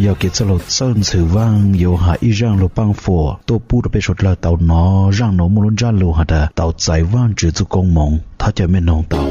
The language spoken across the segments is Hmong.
Yog kev txawj laug txawj ntxhw Vaaj yuav has ib zaaj lug paaj fuam tuaj pub rua peb suav dlawg tau nov. Zaaj nuav muaj lub ntsab lug has tas tau txais Vaajtswv txuj koob moov. Thov caw mej noog tau.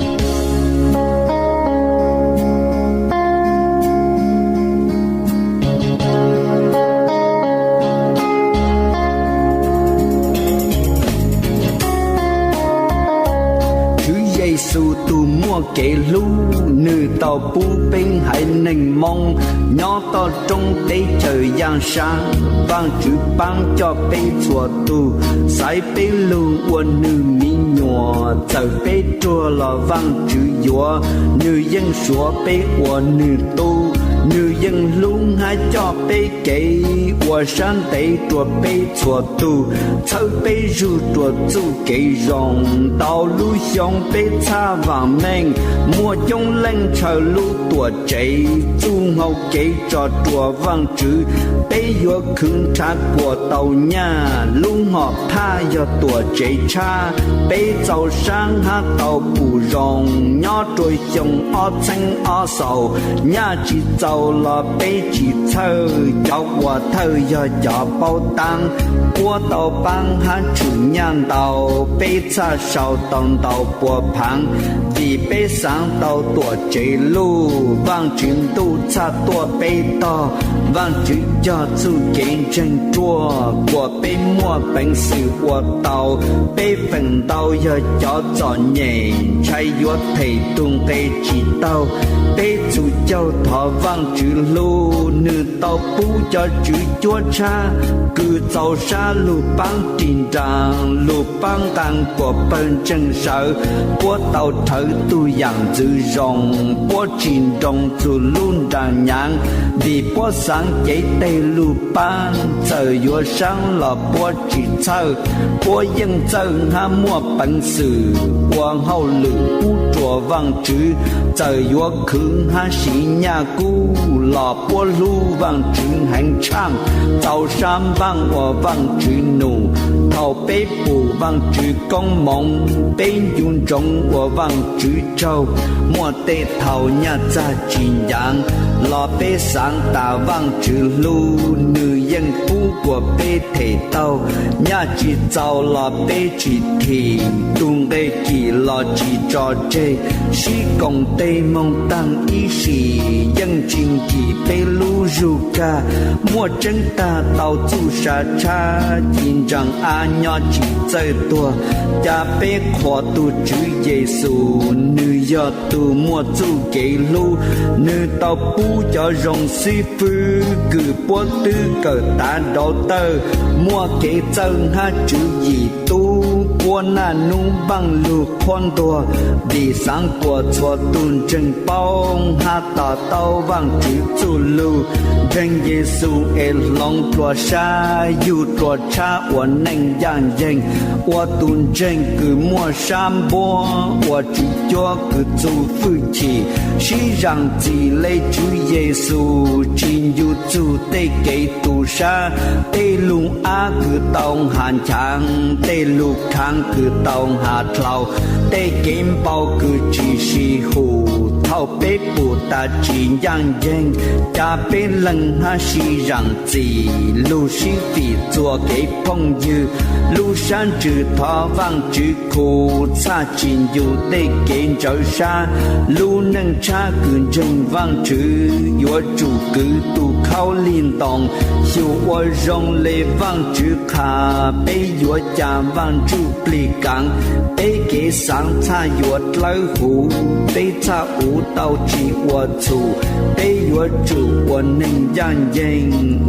Tswv Yexus tug muaj kev hlub, nwg tau pub peb haiv neeg Moob nyob toj roob teb chaws yaaj saab. Vaajtswv paab coj peb txhua tug, xaiv peb lug ua nwg miv nyuam. Txawm peb ruag los Vaajtswv yuav, nwg yeej suav peb ua nwg tub. Nwg yeej hlub hab coj peb kev, ua sab ntev rua peb txhua tug, txhawb peb zug rua txuj kev zoo. Ntau lub xyoo peb txhaj vaam meej, muaj coob leej ntshaw lub tuam tsev. Txuj hau kev tso rua Vaajtswv, peb yuav khwv nrhav kuas tau nyaj. Lub hom phaj yog tuam tsev tshab, peb txaus sab hab tau pum zoo. Nyob rua xyoo ob txheeb ob xaus, nyaj tsi txaus los peb tsi txhawj. Cov ua thawj yog cov paub taab, puab tau paab hab tshum nyaj ntau. Peb txhaj sau tau ntau pua phaav, vim peb xaav tau tuam tsev luj. Vaajtswv ntuj txhaj tuaj peb tog, Vaajtswv cog txuj kev ntseeg ruaj. Kuas peb muaj peev xwm ua tau, peb feem ntau yog cov txom nyem. Ntshai yuav them tug nqe tsi taug, peb txhum caug thov Vaajtswv hlub. Nwg tau pub cov tswv cuab tshab, kws txaus sab lug paab rig nraag, lug paab nqaa kuas pawg ntseeg sawv. Puab tau rhawv tug yaam ntxwv zoo, puab tsi nroo txug lub nraag nyaav. Vim puab xaav cev teg lug paab, txawm yuav saab los puab tsi txhawj. Puab yeej txawj hab muaj peev xwm, ua hauj lwm pub rua Vaajtswv. Txawm yuav khwv hab siv nyaj kub, los puab hlub Vaajtswv heev tshaaj, txaus sab npaaj ua Vaajtswv num. Thaus peb pum Vaajtswv koob moov, peb ncu ntsoov ua Vaajtswv tsaug. Muaj tej thaus nyaj txag tsi ncav, los peb xaav tas Vaajtswv hlub, nwg yeej pub kuas peb them tau. Nyaj tsi txaus los peb tsi thim, tug nqe kim los tsi tso tseg. Sib koom tej moog taag ib sim, yeej tsi nkim peb lub zug kag. Muaj tseeb tag tau txuj sa tshab, ci ntsaag ab nyob tsi txawj tuag. Ca peb qhuas tug Tswv Yexus, nwg yog tug muaj txuj kev hlub. Nwg tau pub cov zoo xib fwb, kws puab twb kawm tav dauv tawj. Muaj kev txawj hab tswv yim tub, puab naj nub npaaj lug qhuab ntuag. Vim xaav kuas txhua tug ntseeg paub, hab to taub Vaajtswv txuj lug. Ntseeg Yexus es hloov dlua sab, yug dlua tshab ua neej ncaaj nceeg. Ua tug ntseeg kws muaj sab npuab, ua tswv cuab kws txuj fwj chim. Sib zaam txim le Tswv Yexus, tsi ncu txug tej kev tu sab. Tej lug ab kws tau has nchaav, tej lug khaav kws tau has dlhau, tej kev npau kws tsi si hum. Thaus peb pum tas tsi ncaaj nceeg, ca peb leeg hab sib zaam txim. Lug sib fim txua kev phooj ywg, lub sab ntsws thov Vaajtswv khu. Txhaj tsi ncu tej kev ntsawv sab, lub neej tshab kws ntseeg Vaajtswv. Yuav tsum kwv tu khaub lig ntoos, xyum ua zoo le Vaajtswv qha. Peb yuav ca Vaaj Ntsuj Plig kaav, peb kev xaav txhaj yuav dlawb huv. Peb txhaj uv tau tsi ua txhum, peb yuav tsum ua neeg ncaaj nceeg.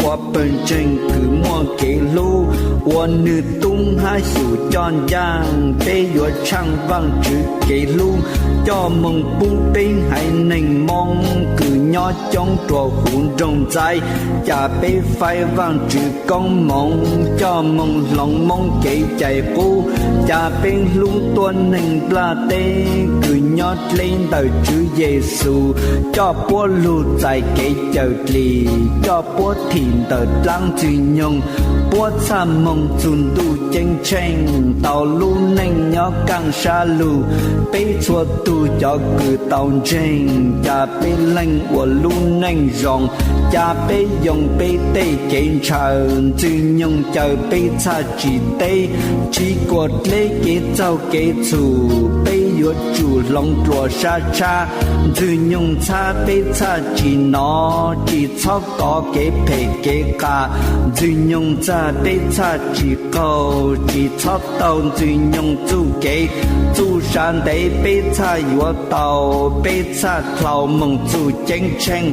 Ua pawg ntseeg kws muaj kev hlub, ua nwg tub hab xyum coj ncaaj. Peb yuav tshaaj Vaajtswv kev hlub, coj moog pub peb haiv neeg Moob kws nyob coob rua huv nroog ntxaib. Ca peb faib Vaajtswv koob moov, coj moog hloov Moob kev cai qub. Ca peb hlub tuab neeg nplaj teb kws nyob dleb ntawm Tswv Yexus, coj puab lug txais kev cawm dlim, coj puab thim ntawm dlaab ntxwg nyoog. Puab txhaj moog txug ntuj ceeb tsheej, tau lub neej nyob kaaj sab lug. Peb txhua tug cov kws tau ntseeg, ca peb leeg ua lub neej zoo. Ca Peb yoo peb tej kev ntshaw, Ntxwg Nyoog caw peb txhaj tsis teb, tsis kuas dleb kev txaug kev txhum, peb yuav tsum hloov dlua sab tshab. Ntxwg Nyoog ntxhab peb txhaj tsis nov, tsis txhob kov kev phem kev qas, Ntxwg Nyoog txag peb txhaj tsis qaug, tsis txhob taug Ntxwg Nyoog txuj kev, txuj sa ntev peb txhaj yuav tau, peb txhaj dlhau moog txuj ceeb tsheej,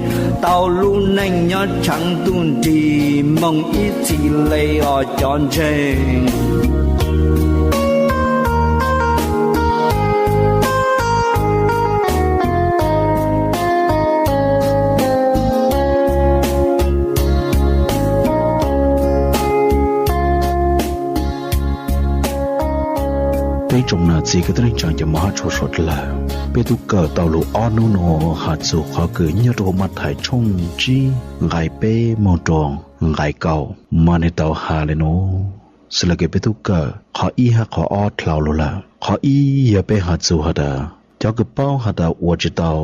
tau lub neej nyob tshav ntuj nrig, moog ib txhis le os cov ntseeg. Peb tsoom nam txiv kwv tij neej tsaa cov mog hab tshua suav dlawg, peb tub kawm tau lug ob nub nuav has txug qhov kws nyob rua huv Mathais tshooj tsib nqai peb moog rua nqai kaum, mas nwg tau has le nuav. Xws le kws peb tub kawm qhov ib hab qhov ob dlhau lug lawm. Qhov ib yog peb has txug has tas cov kws paub has tas ua tsis tau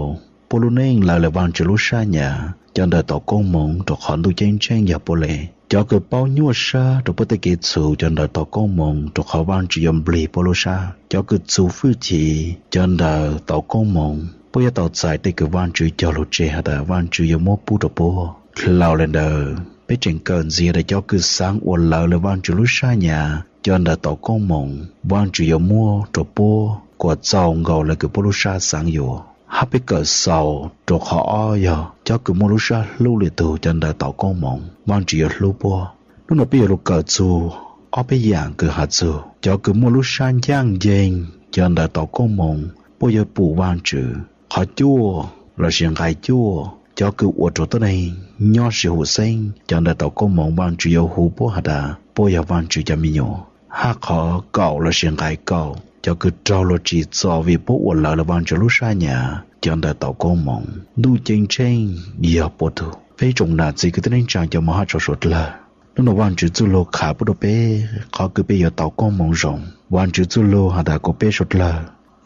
puab lub neej lawv le Vaajtswv lub sab nyam, cov ntawd tau koob moov rua qhov ntuj ceeb tsheej yog puab le. Cov kws paub nyuaj sab rua puab tej kev txhum, cov ntawd tau koob moov rua qhov Vaajtswv yuav nplig puab lub sab. Cov kws txhum fwj chim, cov ntawd tau koob moov. Puab yuav tau txais tej kws Vaajtswv cog lug tseg has tas Vaajtswv yuav muab pub rua puab. Dlhau le ntawd, peb tseem kawm ntxiv tas cov kws xaav ua lawv le Vaajtswv lub sab nyam, cov ntawd tau koob moov, Vaajtswv yuav muab rua puab kuas txaus nkaus le kws puab lub sab xaav yuav. Hab peb kawm xaus rua qhov ob yog cov kws muaj lub sab hlub le tug, cov ntawd tau koob moov, Vaajtswv yuav hlub puab. Nub nuav peb yuav lug kawm txug ob peb yaam kws has txug cov kws muaj lub sab ncaaj nceeg, cov ntawd tau koob moov, puab yuav pum Vaajtswv. Qhov cuaj lossis nqai cuaj, cov kws ua rua tuab neeg nyob sib hum xeeb, cov ntawd tau koob moov, Vaajtswv yuav hu puab has tas puab yog Vaajtswv cov me nyuam. Hab qhov kaum lossis nqai kaum, cov kws raug luag tsim txom vim puab ua lawv le Vaajtswv lub sab nyam, cov ntawd tau koob moov, ntuj ceeb tsheej yog puab tug. Peb tsoom nam txiv kwv tij neej tsaa cov mog hab tshua suav dlawg, nub nuav Vaajtswv txuj lug qha pub rua peb qhov kws peb yuav tau koob moov zoo. Vaajtswv txuj lug has tas kom peb suav dlawg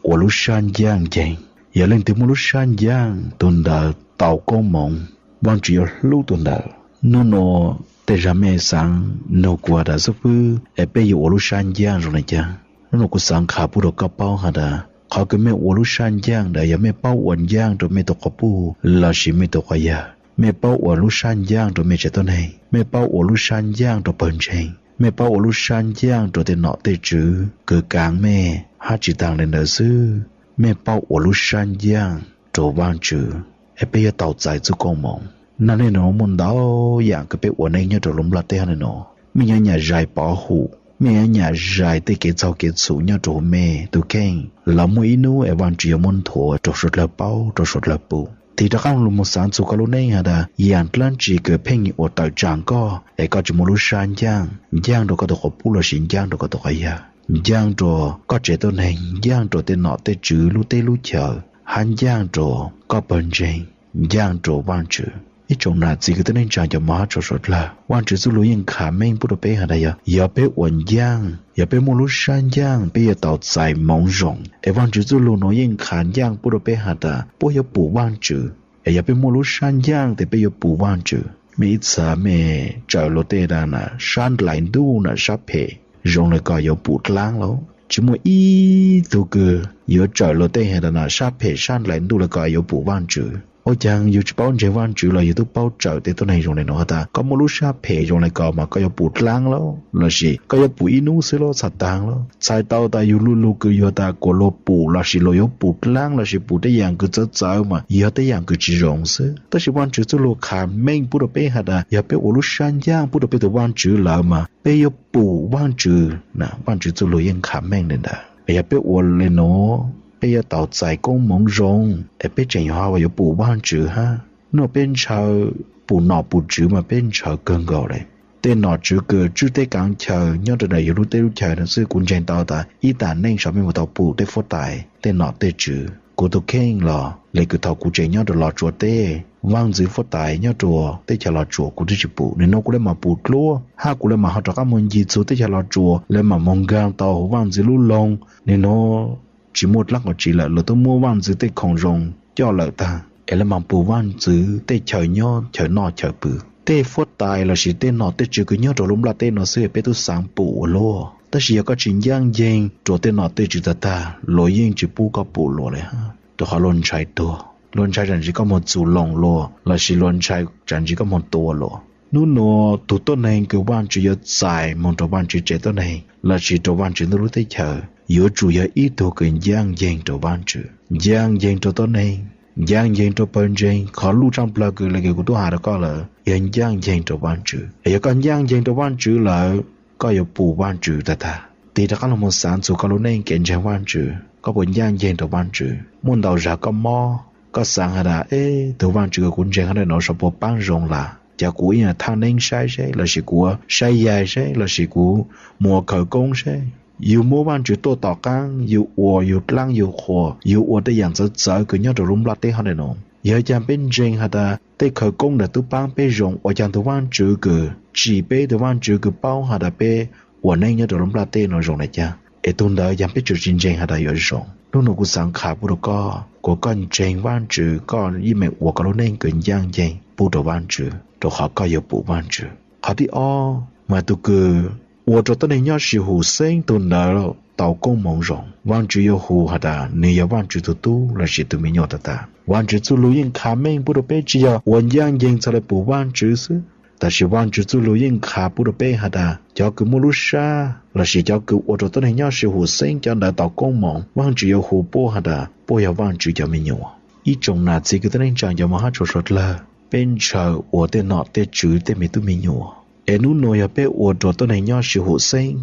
ua lub sab ncaaj nceeg. Yog leej twg muaj lub sab ncaaj, tug ntawd tau koob moov, Vaajtswv yuav hlub tug ntawd. Nub nuav tej zag mej xaav nug kuv has tas xib fwb es peb yuav ua lub sab ncaaj zoo le caag? Nub nuav kuv xaav qha pub rua koj paub has tas qhov kws mej ua lub sab ncaaj ntawd yog mej paub ua ncaaj rua mej tug quas puj lossis mej tug quas yawg, mej paub ua lub sab ncaaj rua mej tsev tuab neeg, mej paub ua lub sab ncaaj rua pawg ntseeg, mej paub ua lub sab ncaaj rua tej nom tej tswv kws kaav mej, hab tsi taag le ntawd xwb, mej paub ua lub sab ncaaj rua Vaajtswv, es peb yuav tau txais txuj koob moov. Naag neej nuav muaj ntau yaam kws peb ua neej nyob rua lub nplaj teb hab le nuav, mej yuav nyam zais pov hum, mej yuav nyam zais tej kev txaug kev txhum nyob rua huv mej tug kheej, los muaj ib nub es Vaajtswv yuav muab nthuav rua suav dlawg paub, rua suav dlawg pum. Tig rov qaab lug moog xaav txug koj lub neej has tas yaam dlaab tsi kws pheej ua tawm tsaam koj es koj tsi muaj lub sab ncaaj, ncaaj rua koj tug quas puj lossis ncaaj rua koj tug quas yawg, ncaaj rua koj tsev tuab neeg, ncaaj rua tej nom tej tswv lub teb lub chaw, hab ncaaj rua koj pawg ntseeg, ncaaj rua Vaajtswv. Ib tsoom nam txiv kwv tij neej tsaa cov mog hab tshua suav dlawg, Vaajtswv txuj lug yeej qha meej pub rua peb has tas yog, yog peb ua ncaaj, yog peb muaj lub sab ncaaj, peb yuav tau txais moov zoo. Es Vaajtswv txuj lug nuav yeej qha ncaaj pub rua peb has tas puab yuav pum Vaajtswv. Es yog peb muaj lub sab ncaaj tes peb yuav pum Vaajtswv. Mej ib txha mej tsawm luag tej tas na sab ndlais ntuj na sab phem, zoo le koj yuav pum dlaab lauj. Tsi muaj ib tug kws yuav tsawm luag tej has tas na sab phem sab ndlais ntuj le koj yuav pum Vaajtswv. Ua caag yug tsi paub ntseeg Vaajtswv los yug tub paub tsawm tej tuab neeg zoo le nuav has tas koj muaj lub sab phem zoo le koj mas koj yuav pum dlaab lauj, lossis koj yuav pum ib nub xwb lauj, txhaj taag lauj. Txhais tau tas yug lu lug kws yug tas kuas luag pum lossis luag yuav pum dlaab lossis pum tej yaam kws txawv txawv mas yog tej yaam kws tsi zoo xwb. Tab sis Vaajtswv txuj lug qha meej pub rua peb has tas yog peb ua lub sab ncaaj pub rua peb tug Vaajtswv lawm mas peb yuav pum Vaajtswv na. Vaajtswv txuj lug yeej qha meej le ntawd. Yog peb ua le nuav peb yuav tau txais koob moov zoo, es peb tseem yog yuav pum Vaajtswv hab. Nub nuav peb ntshaw pum nom pum tswv mas peb ntshaw kawg nkaus le. Tej nom tswv kws tswj teb kaav chaw nyob rua ntawm yug lub teb lub chaw nuav xwb kuv ntseeg tau tas ib taam neej saum mej puas tau pum tej fuab tais tej nom tej tswv. Kuv tug kheej los le kws thaum kuv tseem nyob rua Los Tsuas teb, vaaj ntxwv fuab tais nyob rua teb chaws Los Tsuas kuv twb tsi pum. Nwg nuav kuv le maam pum dluab hab kuv le maam ho rov qaab moog ncig txug teb chaws Los Tsuas le maam moog nkaag tau huv vaaj ntxwv lub loog. Nwg nuav tsi muaj dlaab qhov tsi lawm, luag tub muab vaaj ntxwv tej khoom zoo coj lawm taag, es le maam pum vaaj ntxwv tej chaw nyob chaw noj chaw pw. tej fuab tais lossis tej nom tej tswv kws nyob rau lub nplaj teb no xwb peb tub xaav pum ua luaj, tab sis yog koj tsis ncaaj nceeg rua tej nom tej tswv tag tag, luag yeej tsis pub koj pum luag le hab, rua qhov luag ntshai tuag, luag ntshai tsam ntsis koj moog txug loos luag lossis luag ntshai tsam ntsis koj moog tua luag. Nub nua tug tuab neeg kws Vaajtswv yuav txais moog rua Vaajtswv tsev tuab neeg lossis rua Vaajtswv Ntuj lub teb chaws yuav tsum yog ib tug kws ncaaj nceeg rua Vaajtswv, ncaaj nceeg rua tuab neeg, ncaaj nceeg rua pawg ntseeg. Qhov luj tshaaj plawg kws le kws kuv tub has rua koj lawm yog ncaaj nceeg rua Vaajtswv. Es yog koj ncaaj nceeg rua Vaajtswv lawm, koj yuav pum Vaajtswv tag tag. Tig rov qaab lug moog xaav txug koj lub neej kev ntseeg Vaajtswv, koj puas ncaaj nceeg rua Vaajtswv? Muaj ntau zag koj mob, koj xaav has tas, eb, tug Vaajtswv kws kuv ntseeg hov ntawm nuav sov puas paab zoo lawm, cas kuv ib nyuag thaaj neeb saib seb, lossis kuv saib yaig seb, lossis kuv mus ua khawv koob seb. Yug muab Vaajtswv tuaj tom qaab, yug ua yug dlaab yug qhuas, yug ua tej yaam txawv txawv kws nyob rua lub nplaj teb hov ntawm nuav. Yog caag peb ntseeg has tas tej khawv koob ntawd tub paab peb zoo, ua caag tug Vaajtswv kws tsim peb, tug Vaajtswv kws paub has tas peb ua neej nyob rua lub nplaj teb nuav zoo le caag, es tug ntawd caag peb tseem tsis ntseeg has tas yuav zoo? Nub nua kuv xaav qha pub rua koj, kuas koj ntseeg Vaajtswv koj yeej meem ua koj lub neej kws ncaaj nceeg pub rua Vaajtswv, rua qhov koj yuav pum Vaajtswv. Qhov thib ob, mas tug kws ua rua tuab neeg nyob sib hum xeeb tug ntawd tau koob moov zoo, Vaajtswv yuav hu has tas nwg yog Vaajtswv tug tub lossis tug me nyuam tag tag. Vaajtswv txuj lug yeej qha meej pub rua peb tsi yog ua ncaaj nceeg txhad le pum Vaajtswv xwb, tab sis Vaajtswv txuj lug yeej qha pub rua peb has tas cov kws muaj lub sab lossis cov kws ua rua tuab neeg nyob sib hum xeeb cov ntawd tau koob moov, Vaajtswv yuav hu puab has tas puab yog Vaajtswv cov me nyuam. Ib tsoom nam txiv kwv tij neej tsaa cov muam hab tshua suav dlawg, peb ntshaw ua tej nom tej tswv tej me tub me nyuam, es nub nua yog peb ua rua tuab neeg nyob sib hum xeeb,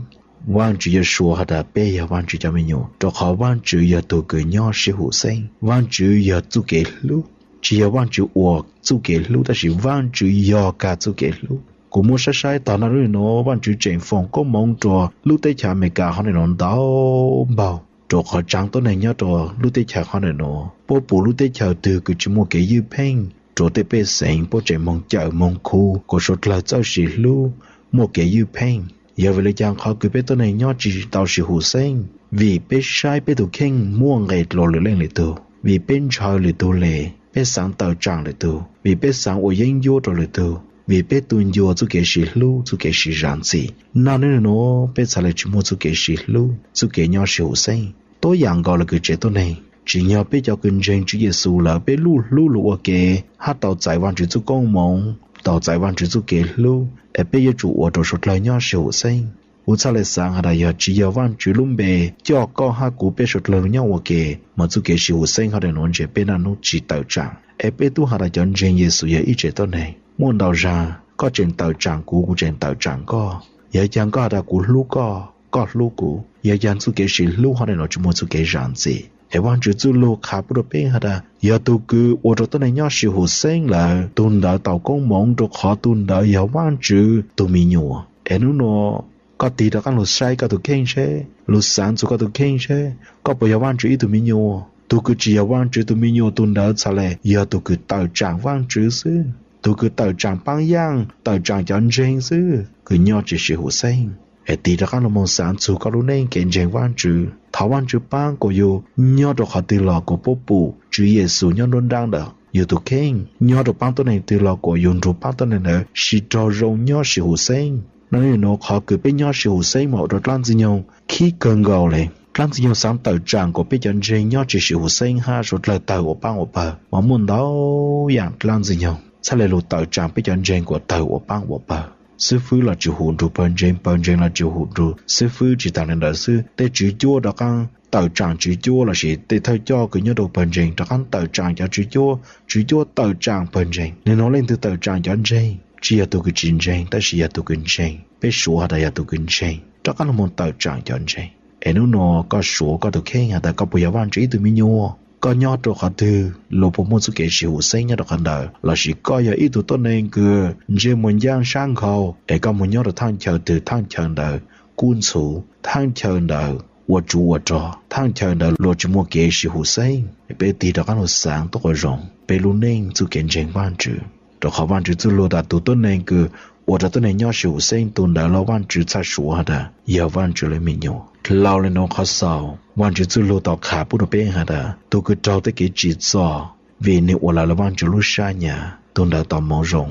Vaajtswv yuav suav has tas peb yog Vaajtswv cov me nyuam, rua qhov Vaajtswv yog tug kws nyob sib hum xeeb. Vaajtswv yog txuj kev hlub, tsi yog Vaajtswv ua txuj kev hlub, tab sis Vaajtswv yog kag txuj kev hlub. Kuv muab saib saib tog naj lub nub nua, Vaajtswv tseem foom koob moov rua lub teb chaws Amelikas hov ntawm nuav ntau npaug, rua qhov tsaav tuab neeg nyob rua lub teb chaws hov ntawm nuav. Puab pum lub teb chaws twg kws tsi muaj kev ywj pheej rua tej pej xeem, puab tseem moog cawm moog khu kuas suav dlawg txawj sis hlub, muaj kev ywj pheej. Yog vim le caag qhov kws peb tuab neeg nyob tsi tau sis hum xeeb? Vim peb saib peb tug kheej muaj nqe dlua lwm leej lwm tug, vim peb ntshaw lwm tug le, peb xaav tawm tsaam lwm tug, vim peb xaav ua yeeb ncuab rua lwm tug, vim peb tu ncua txuj kev sis hlub, txuj kev sis zam txim. Naj lub nub nua peb txhad le tsi muaj txuj kev sis hlub, txuj kev nyob sis hum xeeb. Tuab yaam nkaus le kws tsev tuab neeg, tsim nyog peb cov kws ntseeg Tswv Yexus lawm, peb luj hlub lug ua ke hab tau txais Vaajtswv txuj koob moov, tau txais Vaajtswv txuj kev hlub, es peb yuav tsum ua rua suav dlawg nyob sis hum xeeb. Kuv txhad le xaav has tas yog tsi yog Vaajtswv lub npe coj koj hab kuv peb suav dlawg lug nyob ua ke, mas txuj kev sis hum xeeb hov ntawm nuav ntshe peb naj nub tsi tawm tsaam. Es peb tub has tas cov ntseeg Yexus yog ib tsev tuab neeg, muaj ntau zag koj tseem tawm tsaam kuv, kuv tseem tawm tsaam koj. Yog caag koj has tas kuv hlub koj, koj hlub kuv, yog caag txuj kev sis hlub hov ntawm nuav tsi muaj txuj kev zam txim? Es Vaajtswv txuj lug qha pub rua peb has tas yog tug kws ua rua tuab neeg nyob sis hum xeeb lawm, tug ntawd tau koob moov rua qhov tug ntawd yog Vaajtswv tug me nyuam. Es nub nua koj tig rov qaab lug saib koj tug kheej seb, lug xaav txug koj tug kheej seb koj puas yog Vaajtswv ib tug me nyuam. Tug kws tsi yog Vaajtswv tug me nyuam tug ntawd txhad le yog tug kws tawm tsaam Vaajtswv xwb, tug kws tawm tsaam paab yaaj, tawm tsaam cov ntseeg xwb kws nyob tsi sis hum xeeb. Es tig rov qaab lug moog xaav txug koj lub neej kev ntseeg Vaajtswv, thov Vaajtswv paab kuas yug nyob rua qhov twg los kuas puab pum Tswv Yexus nyob nruab nraab ntawm yug tug kheej, nyob rua paab tuab neeg twg los kuas yug nrug paab tuab neeg ntawd sib raug zoo nyob sis hum xeeb. Naj nub nua qhov kws peb nyob sis hum xeeb mas ua rua dlaab Ntxwg Nyoog khib kawg nkaus le. Dlaab Ntxwg Nyoog xaav tawm tsaam kuas peb cov ntseeg nyob tsi sis hum xeeb hab suav dlawg tawg ua paab ua pawg, mas muaj ntau yaam dlaab Ntxwg Nyoog txhad le lug tawm tsaam peb cov ntseeg kuas tawg ua paab ua pawg. Xwb fwb los tsi hum nrug pawg ntseeg, pawg ntseeg los tsi hum nrug xwb fwb. Tsi taag le ntawd xwb, tej tswv cuab rov qaab tawm tsaam tswv cuab lossis tej thawj coj kws nyob rua pawg ntseeg rov qaab tawm tsaam cov tswv cuab, tswv cuab tawm tsaam pawg ntseeg. Nwg nua leej twg tawm tsaam cov ntseeg? Tsi yog tug kws tsi ntseeg, tab sis yog tug kws ntseeg. Peb suav has tas yog tug kws ntseeg rov qaab lug moog tawm tsaam cov ntseeg. Es nub nua koj suav koj tug kheej has tas koj puas yog Vaajtswv ib tug me nyuam. Koj nyob rua qhov twg, luag puas muaj txuj kev sis hum xeeb nyob rua qhov ntawd, lossis koj yog ib tug tuab neeg kws ntsej muag ncaaj sab nkhaus, es koj moog nyob rua thaaj chaw twg thaaj chaw ntawd kub ntxhuv, thaaj chaw ntawd ua tsuv ua rog, thaaj chaw ntawd luag tsi muaj kev sis hum xeeb. Peb tig rov qaab lug xaav tuab quas zoo peb lub neej txuj kev ntseeg Vaajtswv, rua qhov Vaajtswv txuj lug tas tug tuab neeg kws ua rua tuab neeg nyob sis hum xeeb tug ntawd los Vaajtswv txhaj suav has tas yog Vaajtswv lub me nyuam. Dlhau le nuav qhov xaus, Vaajtswv txuj lug tau qha pub rua peb has tas tug kws raug tej kev tsim txom vim nwg ua lawv lug Vaajtswv lub sab nyas, tug ntawd tau moov zoo.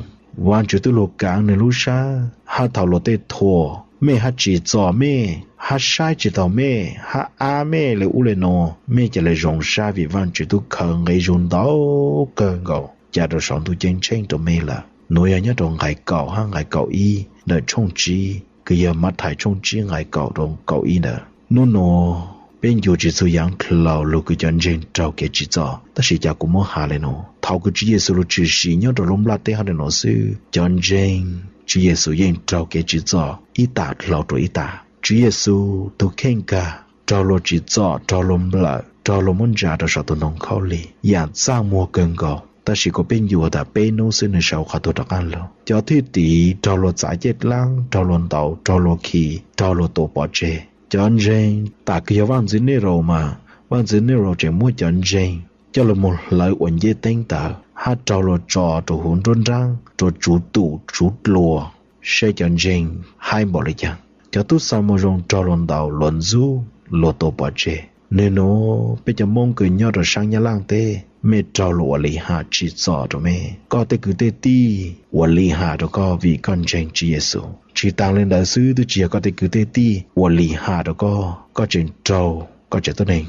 Vajtswv twb luag kaav nws lub sab, hab thaum luag tej thuam, mej hab tsim txom mej, hab saib tsis taug mej, hab ab mej le ub le nuav, mej ca le zoo sab vim Vajtswv tub khaws nqe zug ntau kawg nkaus ca rau sau ntuj ceeb tsheej rau mej lawm. Nuav yog nyob rau nqai kaum hab nqai kaum ib ntawm tshooj tsib, kws yog Mathais tshooj tsib nqai kaum rau kaum ib ntawd. Nub nuav peb ncu tsis txug yaav dlaus lug kws cov ntseeg raug kev tsim txom, tab sis cas kuv muab has le nuav, thaum kws Tswv Yexus lug tshwm sim nyob rau lub nplaj teb hab le nuav xwb, cov ntseeg Tswv Yexus yeej raug kev tsim txom ib tam dlhau rua ib tam. Tswv Yexus tug kheej kag raug luag tsim txom, raug luag nplawm, raug luag muab ntsa rau sau tug noog khaub lig yaam txaj muag kawg nkaus, tab sis kuas peb ncu tas peb nub xwb nwg sau qhov tuag rov qaab lug. Cov thwj tim raug luag txav ceej dlaab, raug luag ntaus, raug luag khi, raug luag tua pov tseg. Cov ntseeg tam kws yog vaaj ntxwv Neraus mas, vaaj ntxwv Neraus tseem muab cov ntseeg coj lug moog hlawv ua ncej teeb tawv hab raug luag tso rua huv nruab nraab rua tsuv tum tsuv dlua, saib cov ntseeg haib npaum le caag. Cov tub xa moo zoo raug luag ntaus, luag ntxub, luag tua pov tseg. Nwg nuav peb cov Moob kws nyob rua saab Nyab Laaj teb, mej raug luag ua li has tsim txom rua mej. Koj tej kwv tej tij ua li has rua koj vim koj ntseeg Tswv Yexus. Tsis taag le ntawd xwb, twb tsis yog koj tej kwv tej tij ua li has rua koj, koj tseem raug koj tsev tuab neeg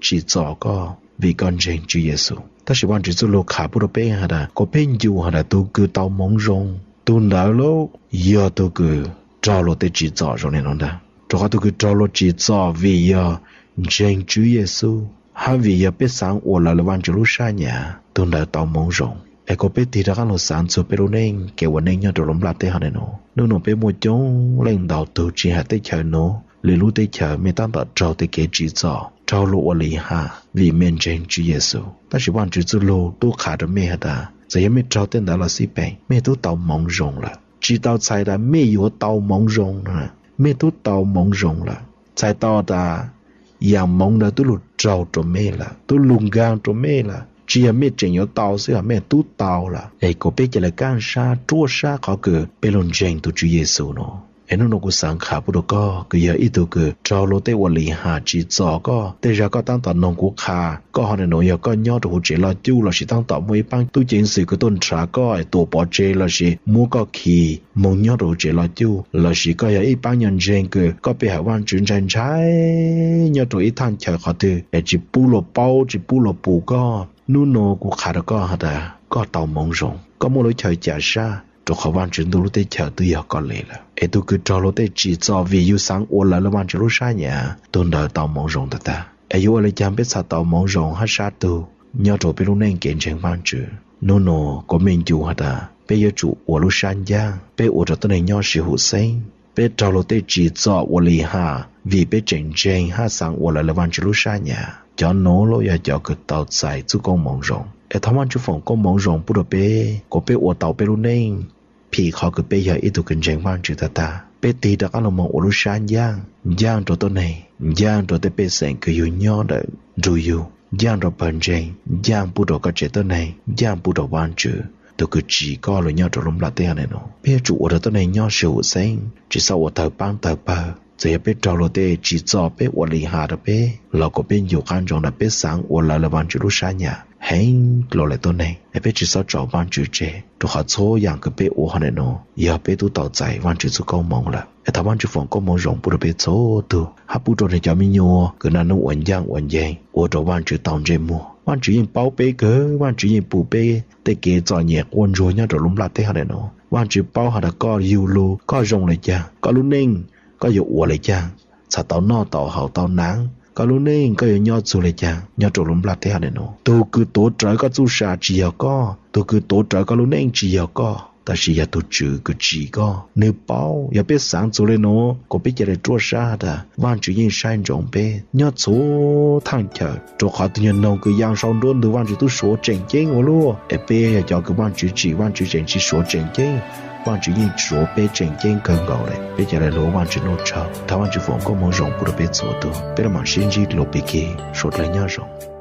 tsim txom koj vim koj ntseeg Tswv Yexus. Tab sis Vaajtswv txuj lug qha pub rua peb has tas, kuas peb ncu has tas tug kws tau moov zoo, tug ntawd lauj yog tug kws raug luag tej tsim txom zoo le nuav ntag. Rua qhov tug kws raug luag tsim txom vim yog ntseeg Tswv Yexus hab vim yog peb xaav ua lawv le Vaajtswv lub sab nyam, tug ntawd tau moov zoo. Es kuas peb tig rov qaab lug xaav txug peb lub neej kev ua neej nyob rua lub nplaj teb hab le nuav. Nub nuav peb muaj coob leej ntau tug tsis has teb chaws nuav, lwm lub teb chaws mej taab tom raug tej kev tsim txom, raug luag ua li has vim mej ntseeg Tswv Yexus. Tab sis Vaajtswv txuj lug tub qha rua mej has tas, txawm yog mej raug tej ntawd los xij peem, mej tub tau moov zoo lawm. Tsis tau txhais tas mej yuav tau moov zoo, mej tub tau moov zoo lawm. Txhais tau tas yaam moov ntawd tub lug raug rua mej lawm, tub lug nkaag rua mej lawm. Tsis yog mej tseem yuav tau xwb, mej tub tau lawm. Es kuas peb ca le kaaj sab ruaj sab qhov kws peb lug ntseeg tug Tswv Yexus nuav. Es nub nuav kuv xaav qha pub rua koj kws yog ib tug kws raug luag tej ua li has tsim txom koj, tej zag koj taab tom noog kuv qha, koj hov le nuav yog koj nyob rua huv tsev loj cuj lossis taab tom muaj ib paab tub ceev xwm kws tuaj nrhav koj tua pov tseg lossis muab koj khi moog nyob rua huv tsev loj cuj, lossis koj yog ib paab nyuas ntseeg kws koj pe hawm Vaajtswv ntshai ntshai nyob rua ib thaaj chaw qhov twg es tsis pub luag paub tsis pub luag pum koj. Nub nuav kuv qha rua koj has tas koj tau moov zoo, koj muaj lub chaw ca sab, rua qhov Vaajtswv ntuj lub teb chaws twb yog koj le lawm. Es tug kws raug luag tej tsim txom vim yug xaav ua lawv le Vaajtswv lub sab nyam, tug ntawd tau moov zoo tag tag. Es yuav ua le caag peb txhad tau moov zoo hab sab tug nyob rua peb lub neej kev ntseeg Vaajtswv? Nub nuav kuas mej ncu has tas peb yuav tsum ua lub sab ncaaj, peb ua rua tuab neeg nyob sib hum xeeb. Peb raug luag tej tsim txom ua li has vim peb tseem ntseeg hab xaav ua lawv le Vaajtswv lub sab nyam. Cov nuav lauj yog cov kws tau txais txuj koob moov zoo. Es thov Vaajtswv foom koob moov zoo pub rua peb kuas peb ua tau peb lub neej phim qhov kws peb yog ib tug kws ntseeg Vaajtswv tag tag. Peb tig rov qaab lug moog ua lub sab ncaaj, ncaaj rua tuab neeg, ncaaj rua tej pej xeem kws yug nyob ntawm nrug yug, ncaaj rua pawg ntseeg, ncaaj pub rua koj tsev tuab neeg, ncaaj pub rua Vaajtswv tug kws tsim koj lug nyob rua lub nplaj teb hab le nuav. Peb yuav tsum ua rua tuab neeg nyob sib hum xeeb, tsis xob ua tawg paab tawg pawg. Txawm yog peb raug luag tej tsim txom peb ua li has rua peb los kuas peb ncu qaab ntsoov tas peb xaav ua lawv le Vaajtswv lub sab nyam heev dlua le tuab neeg, es peb tsis xob tso Vaajtswv tseg, rua qhov txhua yaam kws peb ua hov le nuav yog peb tub tau txais Vaajtswv txuj koob moov lawm. Es thov Vaajtswv foom koob moov zoo pub rua peb txhua tug hab pub rua nwg cov me nyuam kws naj nub ua ncaaj ua nceeg ua rua Vaajtswv tau ntsej muag. Vaajtswv yeej paub peb kawg, Vaajtswv yeej pum peb tej kev txom nyem quaj ntsuag nyob rua lub nplaj teb hab le nuav. Vaajtswv paub has tas koj yug lug koj zoo le caag, koj lub neej koj yuav ua le caag, txhad tau noj tau haus tau naav, koj lub neej koj yuav nyob txug le caag nyob rua lub nplaj teb hab le nuav. Tug kws tuav rawv koj txuj sa tsis yog koj, tug kws tuav rawv koj lub neej tsis yog koj, tab sis yog tug Tswv kws tsim koj. Nwg paub. Yog peb xaav txug le nuav kuas peb ca le ruaj sab tas Vaajtswv yeej saib ntsoov peb nyob txhua thaaj chaw, rua qhov tug nyuas noog kws yaa sau nruab ntug Vaajtswv tub suav tseem ceeb ua luaj. Es peb yog cov kws Vaajtswv tsim, Vaajtswv tseem tsis suav tseem ceeb, Vaajtswv yeej suav peb tseem ceeb kawg nkaus le. Peb ca le lug ua Vaajtswv nuj tsaug. Thov Vaajtswv foom koob moov zoo pub rua peb txhua tug. Peb lug maam sib ntsib lug pig kig, suav dlawg nyob zoo.